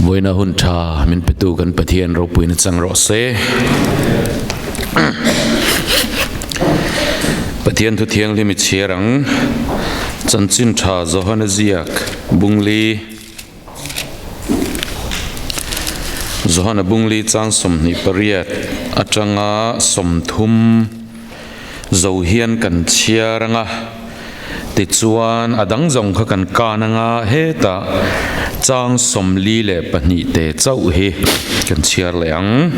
Vawiina hun tha min petu kan Pathian ropuina chang rawh se. Pathian thu thianghlim i chhiar ang. Chanchin tha Johana ziak Bungli Johana Bungli chang 28 atanga 30 zo hian kan chhiar ang a. Tichuan, a dang zawng kha kan kan anga hetah chang 42 te chauh hi kan chhiar leh ang.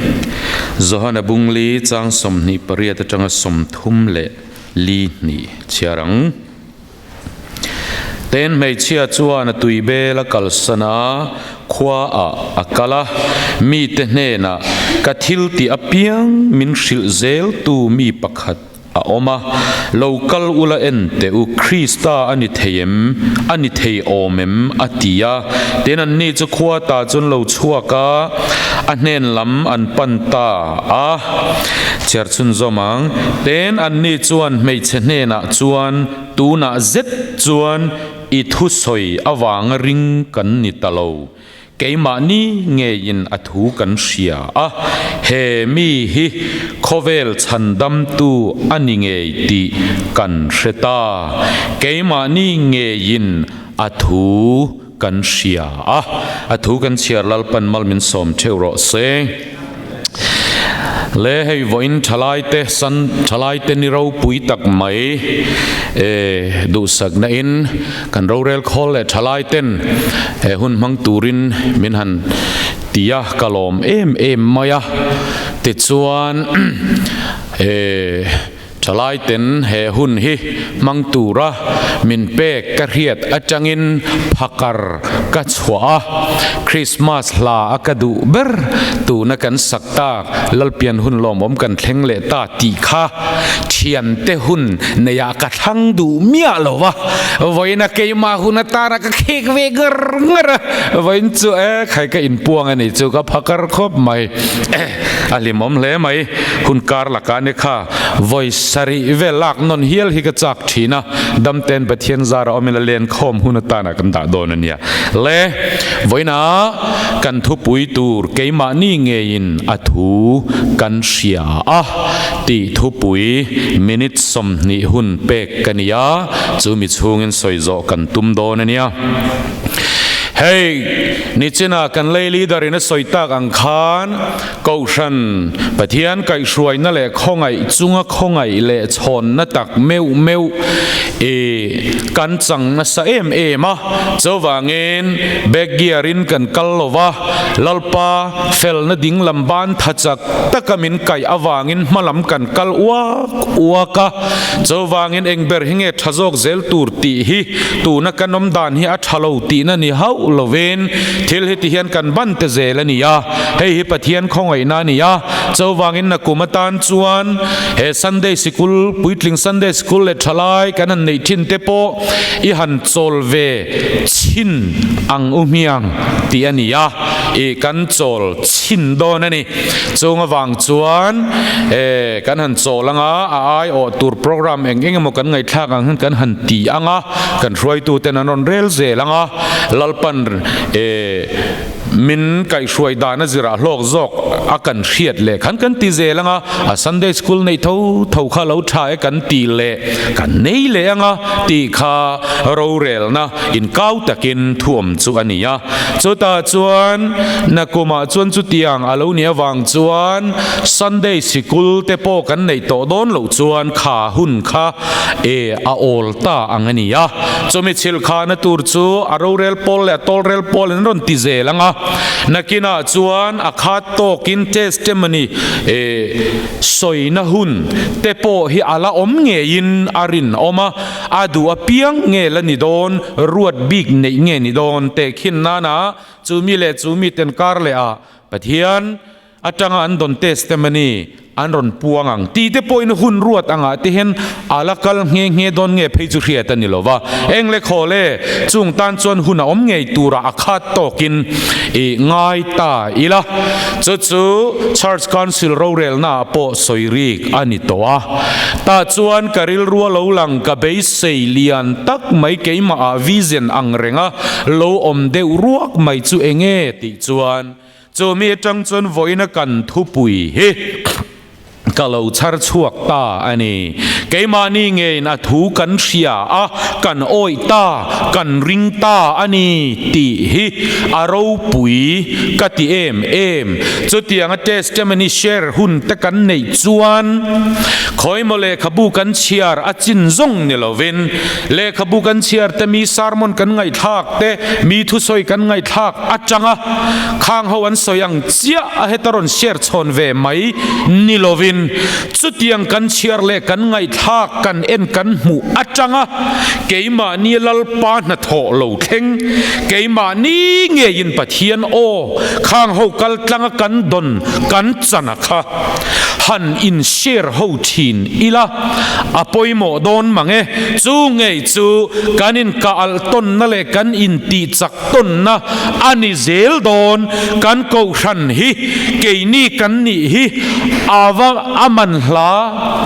Johana Bungli chang 28 atanga 32 chhiar ang. Ten hmeichhia chuan a tui bel a kalsan a, khua ah a kal a, mite hnenah, Ka thil tih apiang min hrilh zel tu mi pakhat a awm a, Lo kal ula en teh u, Krista a ni thei em? A ni thei awm em? a ti a. Tin, anni chu khua ta chuan lo chhuak a, a hnen lam an pan ta a. Chhiar chhunzawm ang. Tin, anni chuan hmeichhe hnenah chuan, Tunah zet chuan i thusawi avanga ring kan ni ta lo. Keimahni ngeiin a thu kan hria a, he mi hi khawvel chhandamtu a ni ngei tih kan hre ta. Keimahni ngeiin a thu kan hria a, a thu kan chhiar Lalpan mal min sawm theuh rawh se. Le hei vawiin thalaite san thalaite ni ropui tak mai e duhsakna in Kan rorel khawl leh thalai ten he hun hmang turin min han ti a, ka lawm em em mai a. Tichuan he thalai ten he hun hi hmang tura min pek ka hriat atangin phakar ka chhuah a, Christmas hla a ka duh ber tuna kan sak tak Lalpian hun lawmawm kan thleng leh ta tih kha thiante hun neiah ka thlang duh miah lo va, vawiina keimah hun atana ka khek ve ngar ngar a, vawiin chu e khai ka inpuang a nih chu ka phakar khawp mai, a hlimawm hle mai, hun kar lakah ni kha vawi sarih vel lak nawn hial hi ka chak thin a, damten Pathian zara awmin a len khawm hun atana kan dah dawn a nia. Le, vawiina kan thupui tur keimahni ngeiin a thu kan hria a. Tih thupui minute 20 hun pek ka ni a, chu mi chhungin sawi zawh kan tum dawn a nia. Hei, nichinah kan lei leader in a sawi tak ang khan Kohhran Pathian kaihhruaina leh khawngaih chunga khawngaih leh chhawnna tak meuh meuh i kan chang nasa em em a, chuvangin back gear in kan kal lo va, Lalpa felna ding lam ban tha chak taka min kaih avangin hma lam kan kal uak uak a, chuvangin eng ber hi nge tha zawk zel tur tih hi tuna kan awm dan hi a tha lo tihna ni hauh lovin thil heti hian kan ban te zel a ni a, hei hi Pathian khawngaihna a ni a, chuvangin nakum atan chuan he Sunday sikul puitling Sunday sikul leh thalai kan han neih thin te pawh i han chawl ve chhin ang u hmiang tih a ni a, ih kan chawl chhin dawn a ni. Chung avang chuan eh kan han chawl anga a aiawh tur program eng eng emaw kan ngaihthlak ang hian kan han ti anga kan hruaitu ten an rawn rel zel anga Lalpan eh min kaihhruai dan a zirah hlawk zawk a kan hriat leh khan kan ti zel anga a Sunday school neih tho tho kha lo tha e kan ti leh kan nei leh anga tih kha rorelna inkau takin thuam chu a ni a. Chutah chuan nakumah chuan chutiang a lo nih avang chuan Sunday sikul te pawh kan neih tawh dawn loh chuan kha hun kha e a awl ta ang a ni a. Chumi chhilhkhahna tur chu a rorel pawl leh a tawlrel pawl an rawn ti zel ang a. Nakinah chuan a khat tawkin testimony e sawina hun te pawh hi a la awm ngeiin a rinawm a. A duh apiang nge la ni dawn, ruat bik neih nge ni dawn teh khin nana chu mi leh chu mi ten kar leh ah Pathian atanga an dawn testimony an rawn puang ang tih te pawhin hun ruat angah te hian a la kal nghe nghe dawn nge phei chu hriat a ni lo va. Eng le khaw le, chung tan chuan hun a awm ngei turah a khat tawkin i ngai ta ila. Chu chu Church Council rorelnaah pawh sawi rik a ni tawh a. Tah chuan ka rilrua lo lang ka beisei lian tak mai keimahah vision ang renga lo awm deuh ruak mai chu enge tih chuan Chu mi atang chuan vawiina kan thupui hi ka lo chhar chhuak ta a ni. Keimahni ngeiin a thu kan hria a, kan awih ta, kan ring ta a ni tih hi a ropui ka ti em em. Chutianga testimony share hun te kan neih chuan khawimaw lehkhabu kan chhiar a chin zawng ni lovin lehkhabu kan chhiar te, mi sermon kan ngaihthlak te, mi thusawi kan ngaihthlak atanga khang ho an sawi ang chiah a heta rawn share chhawn ve mai ni lovin chutiang kan chhiar leh kan ngaihthlak kan en kan hmuh atanga keimahni Lalpa hnathawh lo thleng keimahni ngeiin Pathian aw khang ho kal tlanga kan dawn kan chan a kha han in share ho thin ila a pawimawh dawn mang e. Chu ngei chu kan inkah alh tawnna leh kan intih chak tawnna a ni zel dawn. Kan kohhran hi keini kan nih hi a va a man hla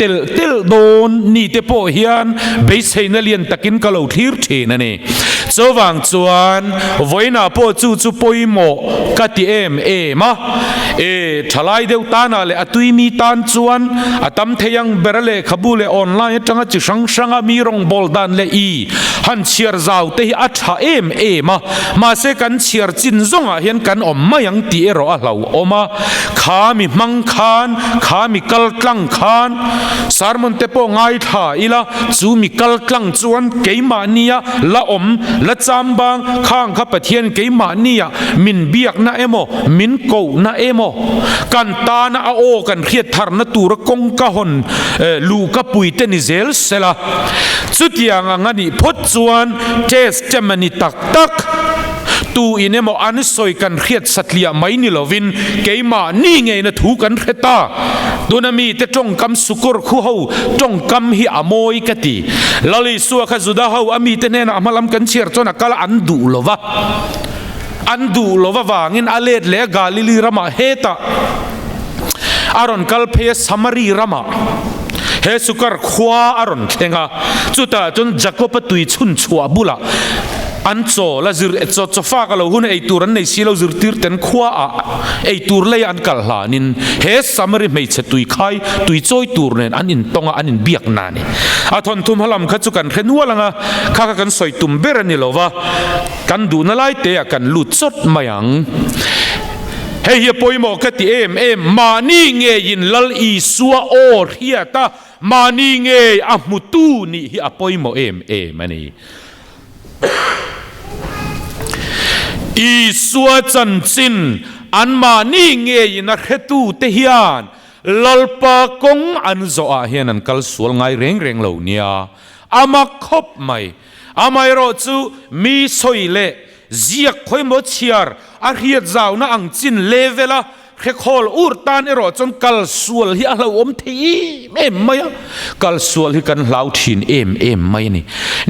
telh telh dawn ni te pawh hian beiseina lian takin ka lo thlir thin a ni. Chuvang chuan vawiinah pawh chu chu pawimawh ka ti em em a. E, thalai deuh tanah leh a tui mi tan chuan a tam thei ang ber a lehkhabu leh online atanga chi hrang hranga mi rawngbâwl dan leh i han chhiar zau te hi a tha em em a, mahse kan chhiar chin zawngah hian kan awm mai ang tih erawh a hlauhawm a, kha mi hmang khan, kha mi kal tlang khan sermon te pawh ngaithla ila chu mi kal tlang chuan keimahnia la awm, la chambang khang kha Pathian keimahnia min biakna emaw, min kohna emaw, kan tana a aw kan hriat tharna tura kawngka hawn luhka puite ni zel sela. Chutiang ang a nih phawt chuan testimony tak tak tu in emaw an sawi kan hriat satliah mai ni lovin keimahni ngeina thu kan hre ta. Tuna mite tawngkam sukawr khu ho tawngkam hi a mawi ka ti. Lal Isua kha Juda ho a mite hnenah hma lam kan chhiar chuan a kal a an duh lo va. An duh lo avangin a let leh a Galili ramah hetah a rawn kal phei a Samari ramah he Sukar khua a rawn thleng a, chutah chuan Jakob-a tui chhun chhuah bulah an chaw la zir chaw chaw fak a lo hun ei tur an nei si lo zirtir ten khua ah ei tur lei an kal hlanin he Samari hmeichhe tui khai tui chawi tur nen an intawng a an inbiak na a ni. A thawnthu hma lam kha chu kan hre nual ang a, kha kha kan sawi tum ber a ni lo va. Kan duhna lai te ah kan lut chawt mai ang. Hei hi a pawimawh ka ti em em, mahni ngeiin Lal Isua aw hriat a, mahni ngei a hmutu nih hi a pawimawh em em a ni. Isua chanchin anmahni ngeiin a hretute hian Lalpa kawng an zawhah hian an kal sual ngai reng reng lo nia, a mak khawp mai. Amaherawh chu mi sawi leh ziak khawimaw chhiar a hriat zauna ang chin level a hrekhawl ur tan erawh chuan kal sual hi a hlauhawm thei em em mai a, kal sual hi kan hlau thin em em mai a ni.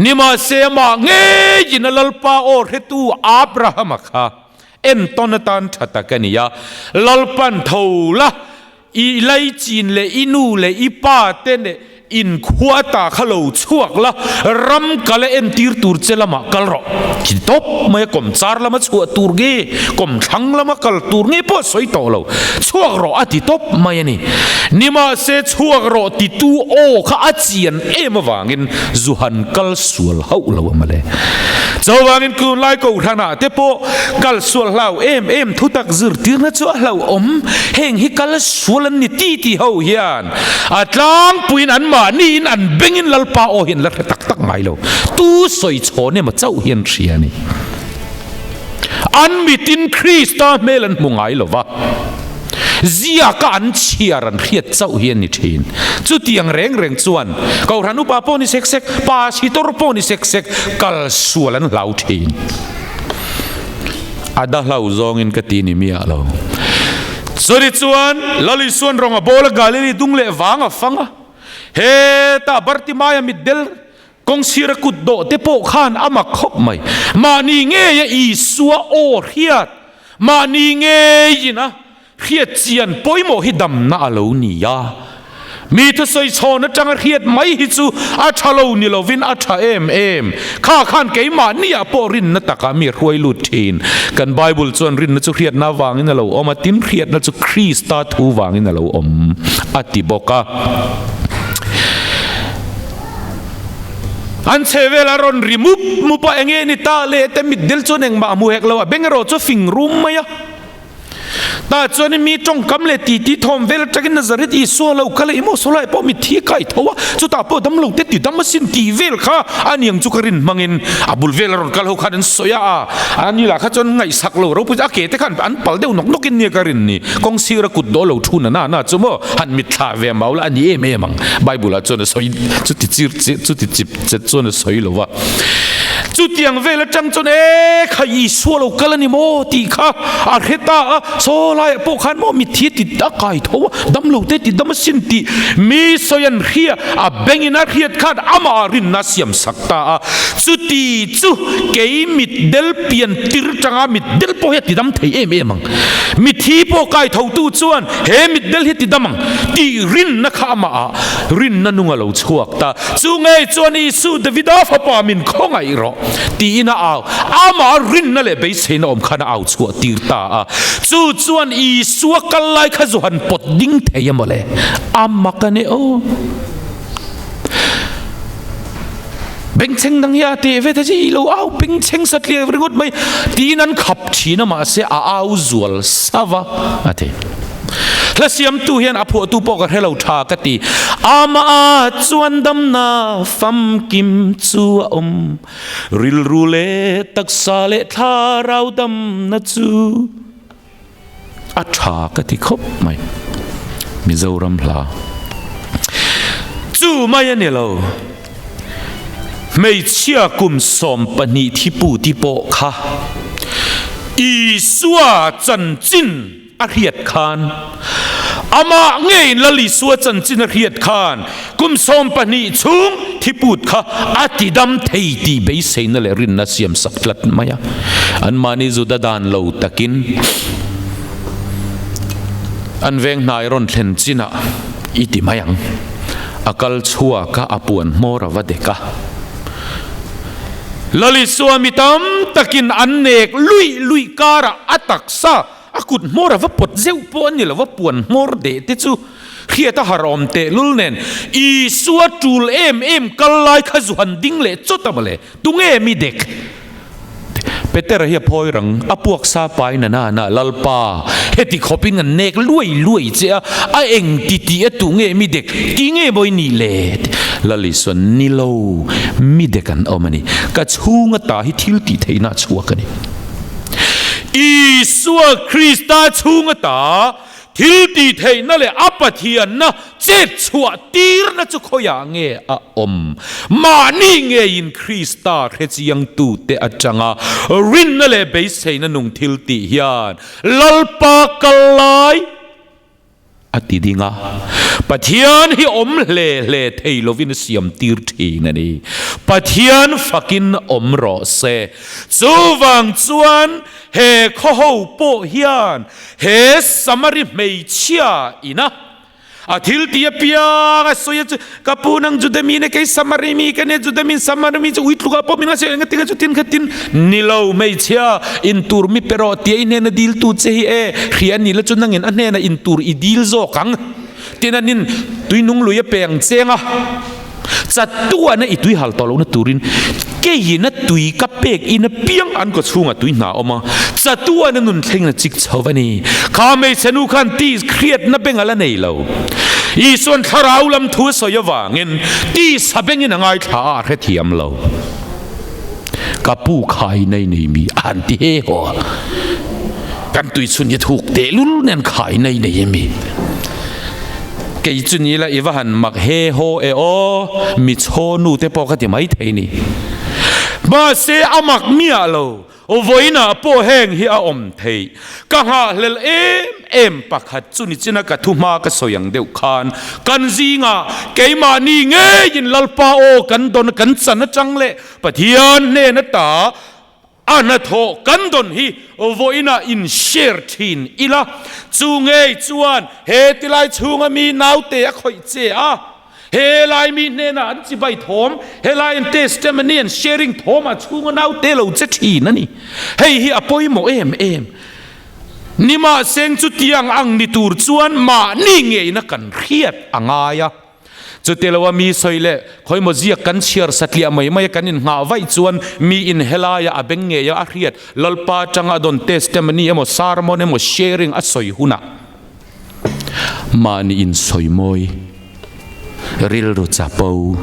Nimahse amah ngeiin a Lalpa aw hretu Abrahama kha entawn atan tha tak a ni a, Lalpan tho la I laichin leh i nu leh i pa te leh in khua ta kha lo chhuak la, ram kal a entir tur che lamah kal rawh. Khi tawp mai a kawm char lama chhuah tur nge, kawm thlang lama kal tur nge pawh a sawi tawh lo. Chhuak rawh a ti tawp mai a ni. Nimahse chhuak rawh titu aw kha a chian em avangin zu han kal sual hauh lo a mawle. Chuvangin tunlai kohhranah te pawh kal sual hlau em em thutak zirtirna chu a hlauhawm. Heng hi kal sual an ni ti ti ho hian a tlangpuiin anmahniin an bengin Lalpa aw hi an la hre tak tak ngai lo. Tu sawi chhawn emaw chauh hi an hria a ni. An mitin Krista hmel an hmu ngai lo va, ziaka an chhiar an hriat chauh hi a ni thin. Chutiang reng reng chuan Kohhran upa pawh ni sek sek, Pastor pawh ni sek sek kal sual an hlau thin. A da hlau zawngin ka ti ni miah lo. Chutih chuan Lal Isuan rawng a bawl a, Galili dung leh vang a fang a. Hetah Bartimaia mitdel kawng sira kut dawh te pawh khan a mak khawp mai. Mahni ngeia Isua aw hriat, mahni ngeiin a hriat chian pawimawh hi damna a lo ni a. Mi thusawi chhawn atanga hriat mai hi chu a tha lo ni lovin a tha em em. Kha khan keimahniah pawh rinna takah mi hruai lut thin. Kan Bible chuan rinna chu hriatna avangin a lo awm a, tin hriatna chu Krista thu vangin a lo awm a ti bawk a. An chhe vel a rawn ri mup mup a, enge ni ta le te mitdel chuan engmah a hmu hek lo a, beng erawh chu a fing rum mai a. Tah chuan mi tawngkam leh titi thawm vel atangin Nazareth Isua lo kal a, i maw sawlai pawh mitthi a kai tho a, chutah pawh damlo te ti dam asin tih vel kha a niang chu ka rin hmangin a bul vel a rawn kal ho khan an sawi a, a ni lah kha chuan ngaihsak lo ropui a ke te khan an pal deuh nawk nawkin nia ka rin ni, kawng sira kut dawh lo thu na na na chu maw han mitthla ve mau la a ni em em ang, Bible ah chuan a sawi chuti chir chuti chip chet chuan a sawi lo va. Chutiang vel atang chuan e kha Isua lo kal a ni maw tih kha a hre ta a, saw laiah pawh khan maw mitthi a ti a kai tho a, damlo te ti dam asin tih mi sawi an hria, a bengin a hriat khan amah rinna a siam sak ta a. Chuti chu kei mitdel pian tir tanga mitdel pawh hi a ti dam thei em em ang. Mitthi pawh kai thotu chuan he mitdel hi a ti dam ang tih rinna kha amah rinna nung a lo chhuak ta. Chu ngei chuan Isu Davida fapa min khawngaih rawh tiin a au. Amah rinna leh beiseina awm khan a au chhuah tir ta a. Chu chuan Isua kal lai kha zu han pawt ding thei a mawle. A mak a ni aw. Bengchheng dang hi a teh ve ta chi i lo au bengchheng satliah ringawt mai tiin an khap thin a mahse a au zual sava a ti. Hla siamtu hian a phuahtu pawh ka hre lo tha ka ti. Amah chuan damna famkim chu a awm. Rilru leh taksa leh thlarau damna chu a tha ka ti khawp mai. Mizoram hla chu mai a ni lo. Hmeichhia kum 12 thipu ti pawh kha Isua chanchin a hriat khan, amah ngeiin Lal Isua chanchin a hriat khan kum 12 chhung thiput kha a tidam thei tih beiseina leh rinna siam sak tlat mai a. Anmahni Juda dan lo takin an veng hnai rawn thlen chinah i ti mai ang. A kal chhuak a, a puan hmawr a va dek a. Lal Isua mi tam takin an nek luih luih karah a taksa A kut hmawr a va pawt zeuh pawh a ni lo va, puan hmawr deh te chu hriat a har awm teh lul nen Isua tul em em kal lai kha zu han ding leh chawt a mawle, tunge mi dek? Petera hi a phawi rang, a puak sa pai na na na, Lalpa, heti khawpin an nek luai luai che a, a eng ti tih a tunge mi dek, ti nge maw i nih le? Lal Isua, Ni lo, mi dek an awm a ni, ka chhunga ta hi thil tih theihna a chhuak a ni. Isua Krista chhung ata thil tih theihna leh a Pathianna chet chhuah tirna chu khawiah nge a awm? Mahni ngeiin Krista hrechiangtute atanga rinna leh beiseina nung thil tih hian Lalpa kal lai A ti ding a, Pathian hi awm hle hle thei lovin a siam tir thin a ni. Pathian fakin awm rawh se. Chuvang chuan he khawho pawh hian he Samari hmeichhia ina a thil ti apiang a sawi a chu, Ka pu nang Juda mi ne kei Samari mi ka nia, Juda min Samari mi chu ui tlukah pawh min ngaihsawi enga tinge chutin khatin ni lo hmeichhia in tur mi pe rawh tia i hnena dil tu che hi e hria ni la chu nangin a hnena in tur i dil zawk ang tin anin tui nung lui a peng cheng a chatuahna i tui hal tawh lohna turin keiin a tui ka pek in a piang an kaw chhungah tui hna awm a chatuahna nun thleng a chik chho a ni kha hmeichhe nu khan ti hriatna beng a la nei lo Isuan thlarau lam thu a sawi avangin tisa bengin a ngaithla a a hrethiam lo. Ka pu khai nei nei mi a han ti he haw a, kan tui chhun hi thuk teh lul nen khai nei nei emi. Kei chu ni la i va han mak he haw e aw, mi chhaw nu te pawh ka ti mai thei ni. Mahse a mak miah lo. Vawiinah pawh heng hi a awm theih. Ka nghahhlel em em pakhat chu nichina ka thu hma ka sawi ang deuh khan kan zingah keimahni ngeiin Lalpa aw kan dawn kan chan atang leh Pathian hnen ata a hnathawh kan dawn hi vawiinah in share thin ila. Chu ngei chuan he tilai chhunga mi naute a khawih che a. He lai mi hnenah an chibai thawm, he lai an testimony an sharing thawm ah chhunga naute lo che thin a ni. Hei hi a pawimawh em em. Nimahseng chutiang ang ni tur chuan mahni ngeina kan hriat a ngai a. Chute loa mi sawi leh khawimaw ziak kan chhiar satliah mai mai a kan inngah vaih chuan mi in helaia a beng ngeia a hriat Lalpa atanga a dawn testimony emaw sermon emaw sharing a sawi hunah Mahni insawimawi, rilru chapo,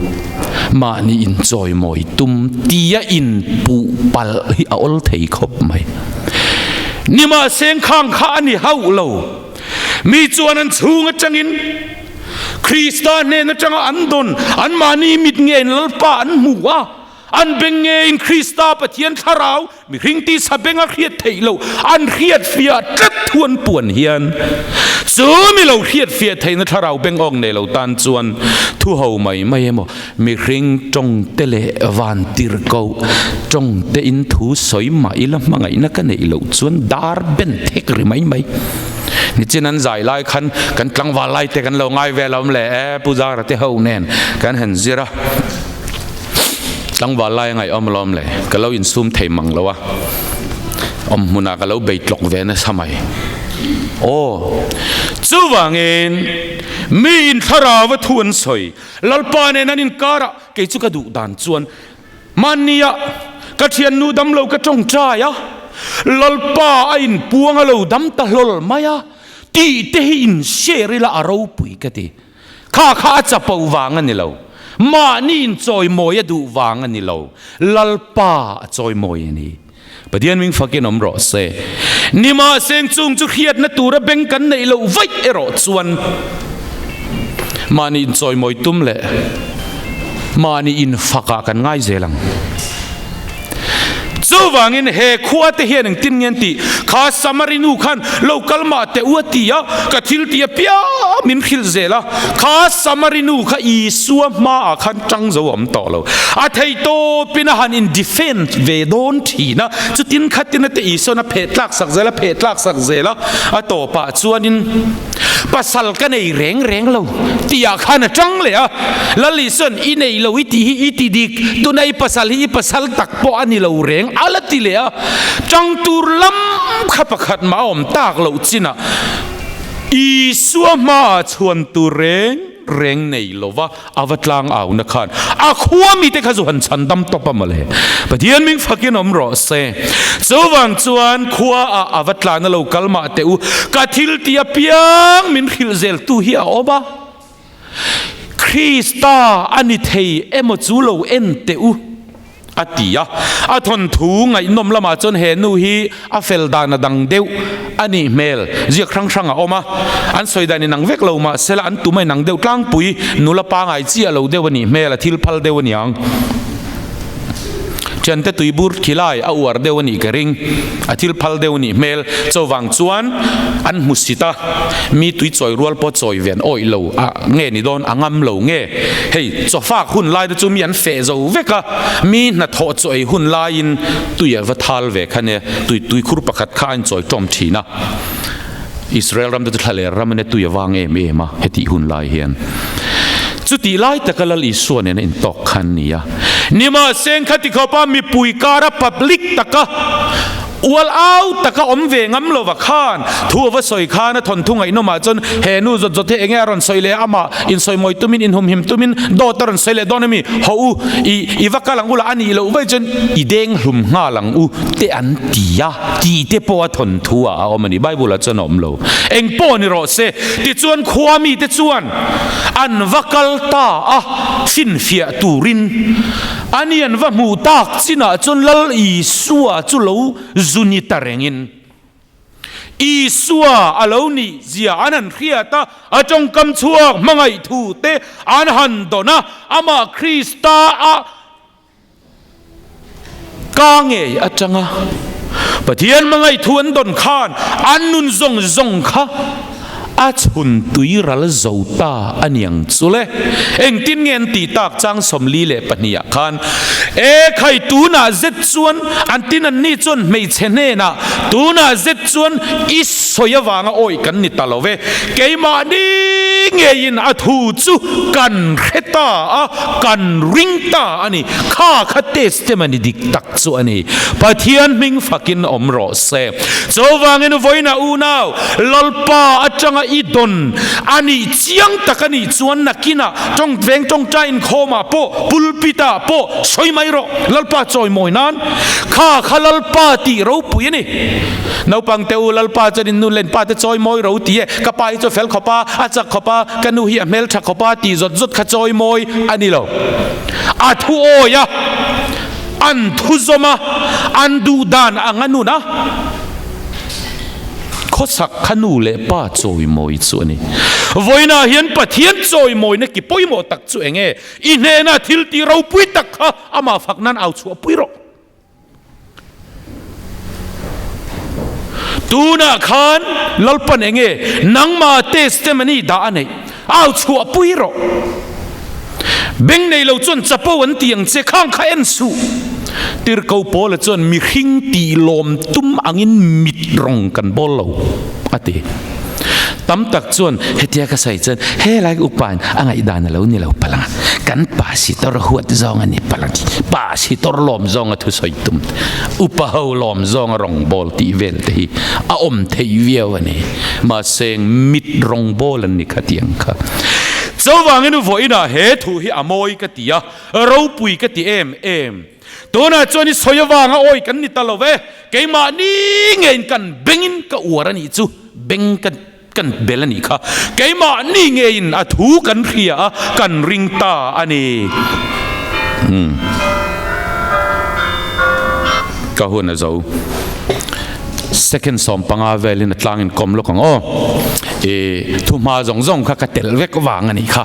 mahni inchawimawi tum tia inpuh palh hi a awl thei khawp mai. Nimahseng khang kha a ni hauh lo. Mi chuan an chhung atangin Krista hnen atanga an dawn, anmahni mit ngein Lalpa an hmu a. An beng ngeiin Krista Pathian thlarau mihring tisa beng a hriat theih loh an hriat fiah tlat thu an puan hian chu mi lo hriat fiah theihna thlarau beng awk nei lo tan chuan thu ho mai mai emaw mihring tawng te leh van tirhkoh tawng te in thu sawi mah ila hmangaihna ka neih loh chuan dar ben thek ri mai mai. Nichin an zai lai khan kan tlangval lai te kan lo ngai vel a awm leh e Pu Zara te ho nen kan han zir a. Tlangval lai a ngaihawm alawm le, ka lo insum thei mang lo a, awm hmunah ka lo bei tlawk ve nasa mai. Aw, chuvangin mi in thlarau a thu an sawi, Lalpa nen an inkarah kei chu ka duh dan chuan mahnia ka thiannu damlo ka tawngtai a, Lalpa a inpuang a lo dam ta hlawl mai a, tih te hi in share ila a ropui ka ti. Kha kha a chapo vang a ni lo. Mahni inchawimawi a duh vang a ni lo. Lalpa a chawimawi a ni. Pathian ming fakin awm rawh se. Nimahseng chung chu hriatna tura beng kan neih loh vaih erawh chuan mahni inchawimawi tum leh mahni infakah kan ngai zel ang. Chuvangin he khua te hian engtin nge an tih? Kha Samari nu khan lo kal mah teh u a ti a, ka thil tih apiang min hrilh zel a. Kha Samari nu kha Isua hmaah khan tang zo a awm tawh lo. A thei tawpin a han in defend ve dawn thin a, chutin khatin a te Isuan a pheh tlak sak zel a, pheh tlak sak zel a, a tawpah chuanin Pasal ka nei reng reng lo tihah khan a tang leh a, Lal Isuan i nei lo i tih hi i ti dik, tuna i pasal hi i pasal tak pawh a ni lo reng a la ti leh a, tang tur lam kha pakhat mah a awm tak loh chinah Isua hmaah chhuan tur reng reng nei lova A va tlang auna khan a khua mite kha zu han chhan dam tawp a mawle. Pathian ming fakin awm rawh se. Chuvang chuan khua ah a va tlan a lo kal mah teh u. Ka thil ti apiang min hrilh zel tu hi a awm a. Krista a ni thei emaw chu lo en teh u. A ti a. A thawnthu ngaihnawm lamah chuan he nu hi a fel dan a dang deuh a nih hmel. Ziak hrang hrang a awm a, an sawi dan inang vek lo mah sela an tum a inang deuh tlangpui, nula pangai chiah lo deuh a nih hmel, a thil phal deuh a niang. Thiante tuibur khilai a uar deuh a nih ka ring, a thil phal deuh a nih hmel. Chuvang chuan an hmu sit a, mi tui chawi rual pawh chawi ve an awih lo a nge ni dawn, a ngam lo nge. Hei, chawfak hun lai te chu mi an feh zo vek a, mi hnathawh chaw ei hun laiin tui a va thal ve kha nia, tui tuikhur pakhat kha a inchawi tawm thin a. Israel ram te chu thlaler ram ania tui a vang em em a hetih hun lai hian. Chutih lai taka Lal Isua nena intawk kha an ni a. Nimahseng khati khawpa mipui kara public taka Ual au taka awm ve ngam lova khan thu a va sawi khan a thawnthu ngaihnawmah chuan he nu zawt zawt hi enge a rawn sawi leh a, amah insawimawi tumin inhumhim tumin dawt a rawn sawi leh dawn a mi? Haw u, i i va kal ang u lah a nih loh vaih chuan i deng hlum nghal ang u te an ti a, tih te pawh a thawnthu ah a awm a ni, Bible ah chuan a awm lo. Eng pawh ni rawh se, tichuan khua mite chuan an va kal ta a, finfiah turin. Ani an va hmuh tak chinah chuan Lal Isua chu lo zu ni ta rengin, Isua a lo nih zia an han hriat a, a tawngkam chhuak hmangaih thu te an han dawn a, amah Krista a ka ngei atanga. Pathian hmangaih thu an dawn khan an nun zawng zawng kha a chhun tui ral zo ta a niang chu le. Engtin nge an tih tak chang 42 ah khan, E khai tunah zet chuan an tin an ni chuan hmeichhe hnenah tunah zet chuan i sawi avanga awih kan ni ta lo ve, keimahni ngeiin a thu chu kan hre ta a, kan ring ta a ni. Kha kha testimony dik tak chu a ni. Pathian hming fakin awm rawh se. Chuvangin vawiinah unau, Lalpa atanga i dawn a nih chiang tak a nih chuan nakinah tawng veng tawngtai inkhawmah pawh, pulpit ah pawh sawi mai rawh, Lalpa chawimawi nan kha kha Lalpa tih ropui a ni. Naupang te u, Lalpa chuan in nu leh in pa te chawimawi ro ti e, ka pa hi chu fel khawp a, a chak khawp a, ka nu hi a hmeltha khawp a tih zawt zawt kha chawimawi a ni lo. A thu awi a, an thu zawm a, an duh dan ang a nun a. Khawsak kha nu leh pa chawimawi chu a ni. Vawiinah hian Pathian chawimawina ki pawimawh tak chu eng nge? I hnena thil tih ropui tak kha amah fak nan au chhuah pui rawh. Tunah khan Lalpan eng nge nangmah testimony dah a neih? Au chhuah pui rawh. Beng nei lo chuan chapo an ti ang che, khang kha en suh. Tirhko Paula chuan mihring tih lawm tum angin mit rawng kan bawl lo, a ti. Tam tak chuan hetia ka sawi chuan helai upain a ngaihdan a lo ni lo palh ang a, kan pa sitor huat zawng a ni palh ang tih, pa sitor lawm zawng a thusawi tum, upa ho lawm zawng a rawng bawl tih vel te hi a awm theih viau a ni. Mahse mit rawngbawl an ni kha tih ang kha. Chuvangin vawiinah he thu hi a mawi ka ti a, ropui ka ti em em. Tunah chuan i sawi avanga awi kan ni ta lo ve, keimahni ngeiin kan bengin ka uar a nih chu, beng ka kan bel a nih kha. Keimahni ngeiin a thu kan hria a, kan ring ta a ni. Umm. Ka hun a zo. Second 15 velin a tlangin kawm lawk ang aw. I thu hma zawng zawng kha ka tel vek vang a nih kha.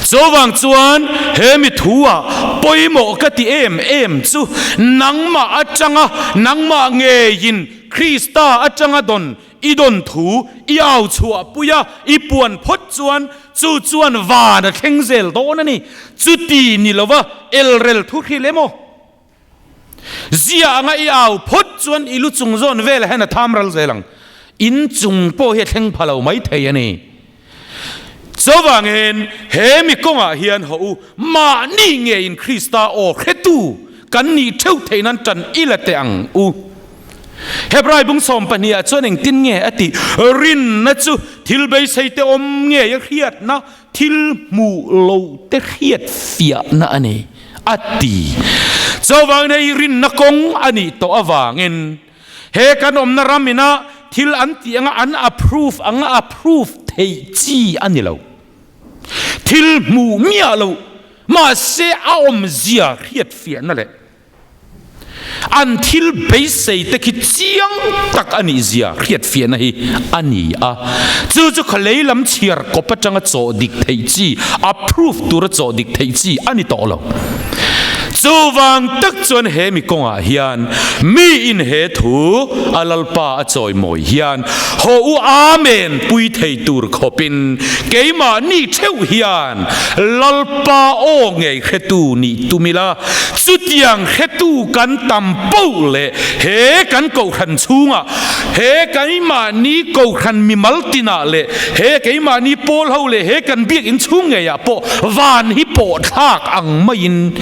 Chuvang chuan he mi thu ah pawimawh ka ti em em chu nangmah atanga nangmah ngeiin Krista atanga dawn i dawn thu i au chhuah pui a, i puan phawt chuan chu chuan van a thleng zel dawn a ni. Chuti ni lova elrel thu hrilh emaw? Zia anga i au phawt chuan i lu chung zawn velah hian a tham ral zel ang. In chung pawh hi a thleng pha lo mai thei a ni. Chuvangin he mi kawngah hian haw u, mahni ngeiin Krista aw hretu kan nih theuh theih nan tan i la teh ang u. Hebrai bung 12 ah chuan engtin nge a tih? Rinna chu thil beisei te awm ngei a hriatna, Thil hmuh lo te hriat fiahna a ni, a ti. Chuvangin hei rinna kawng a nih tawh avangin he kan awmna ram ina thil an tih anga an approve anga approve theih chi a ni lo. Thil hmuh miah lo mahse a awmzia hriat fiahna leh An thil beisei te khi chiang tak a nih zia hriatfiahna hi a ni a. Chu chu khalei lam chhiar kawp atanga chawh dik theih chi, approve tura chawh dik theih chi a ni tawh lo. Chuvang tak chuan he mi kawngah hian mi in he thu a Lalpa a chawimawi hian haw u Amen pui thei tur khawpin keimahni theuh hian Lalpa aw ngei hretu nih tum ila, Chutiang hretu kan tam poh leh he kan kohhran chhungah, he keimahni kohhran mimal tinah leh he keimahni pawl ho leh he kan biakinn chhung ngeiah pawh van hi pawh thlak ang maiin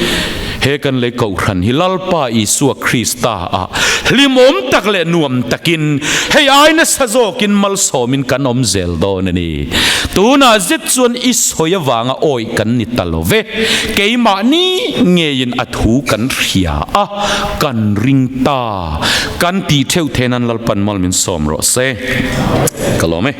he kan lei kohhran hi Lalpa Isua Krista ah hlimawm tak leh nuam takin hei ai nasa zawkin malsawmin kan awm zel dawn a ni. Tunah zet chuan i sawi avanga awih kan ni ta lo ve. Keimahni ngeiin a thu kan hria a, kan ring ta. Kan tih theuh theih nan Lalpan mal min sawm rawh se. Ka lawm e.